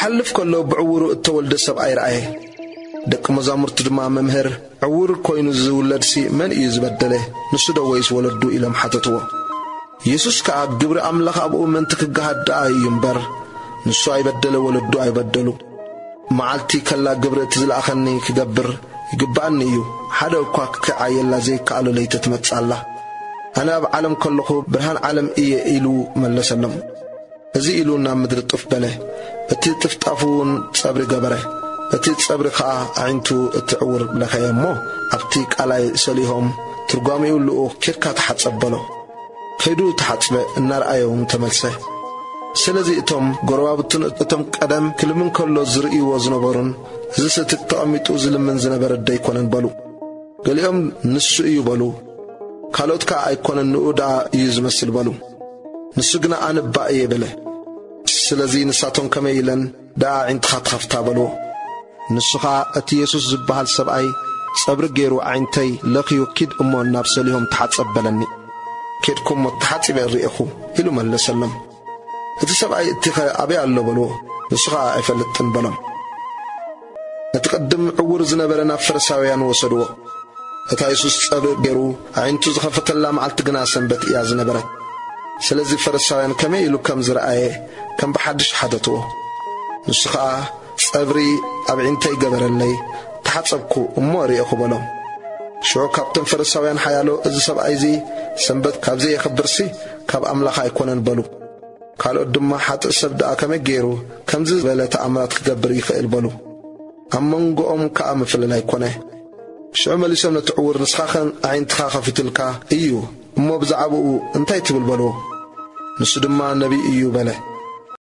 ክሓልፍ ከሎ ብዕውሩ እተወልደ ሰብኣይ ረኣየ። ደቂ መዛሙርቱ ድማ፣ "መምህር፣ ዕውር ኮይኑ ዝውለድሲ መን እዩ ዝበደለ? ንሱ ዶ ወይስ ወለዱ?" ኢሎም ሓተትዎ። የሱስ ከኣ፣ "ግብሪ ኣምላኽ ኣብኡ ምእንቲ ክገሃድ ደኣ እዩ እምበር፣ ንሱ ኣይበደለ፣ ወለዱ ኣይበደሉ። መዓልቲ ከላ ግብሪ እቲ ዝለኣኸኒ ክገብር ይግብኣኒ እዩ። ሓደ እኳ ክዓየላ ዘይከኣሎ ለይቲ ትመጽእ ኣላ። ኣነ ኣብ ዓለም ከለኹ ብርሃን ዓለም እየ" ኢሉ መለሰሎም። እዚ ኢሉ ናብ ምድሪ ጥፍ በለ። እቲ ጥፍጣፉ እውን ጸብሪ ገበረ። እቲ ጸብሪ ኸኣ ኣዒንቱ እቲ ዕውር ለኸየ እሞ፣ ኣብቲ ቃላይ ሰሊሆም፣ "ትርጓሜኡ ልኡኽ፣ ኬድካ ተሓጸብ" በሎ። ከይዱ ተሓጽበ፣ እናረኣየ እውን ተመልሰ። ስለዚ እቶም ጎረባብቱን እቶም ቀደም ክልምን ከሎ ዝርእይዎ ዝነበሩን፣ "እዝስ እቲ ተቐሚጡ ዝልምን ዝነበረ ደይኮነን?" በሉ። ገሊኦም፣ "ንሱ እዩ" በሉ። ካልኦት ከኣ፣ "ኣይኮነን፣ ንኡ ደኣ እዩ ዝመስል" በሉ። ንሱ ግና፣ "ኣነ እባ እየ" በለ። ስለዚ ንሳቶም ከመይ ኢለን፣ "ደኣ ኣዒንትኻ ትኸፍታ" በልዎ። ንሱ ኸኣ፣ "እቲ የሱስ ዝበሃል ሰብኣይ ጸብሪ ገይሩ ኣዒንተይ ለኽዩ፣ ኪድ እሞ ናብ ሰሊሆም ተሓጸብ በለኒ። ኬድኩ እሞ ተሓጺበ ርእኹ" ኢሉ መለሰሎም። "እቲ ሰብኣይ እቲኸ ኣበይ ኣሎ?" በልዎ። ንሱ ኸኣ፣ "ኣይፈልጥን" በሎም። እቲ ቅድም ዕውር ዝነበረ ናብ ፈሪሳውያን ወሰድዎ። እታ የሱስ ጸብሪ ገይሩ ኣዒንቱ ዝኸፈተላ መዓልቲ ግና ሰንበት እያ ዝነበረት። ስለዚ ፈሪሳውያን ከመይ ኢሉ ከም ዝረኣየ ከም ብሓድሽ ሓተትዎ። ንሱ ኸኣ፣ "ጸብሪ ኣብ ኣዒንተይ ገበረለይ፣ ተሓጸብኩ እሞ ርእኹ" በሎም። ሽዑ ካብቶም ፈሪሳውያን ሓያሎ፣ "እዚ ሰብኣይ እዚ ሰንበት ካብ ዘየኽብርሲ ካብ ኣምላኽ ኣይኮነን" በሉ። ካልኦት ድማ፣ "ሓጥእ ሰብ ደኣ ከመይ ገይሩ ከምዚ ዝበለ ተኣምራት ክገብር ይኽእል?" በሉ። ኣብ መንጎኦም ከኣ ምፍልላይ ኮነ። ሽዑ መሊሶም ነቲ ዕውር፣ "ንስኻኸ ኣዒንትኻ ከፊቱልካ እዩ፣ እሞ ብዛዕባኡ እንታይ ትብል?" በልዎ። ንሱ ድማ፣ "ነቢይ እዩ" በለ።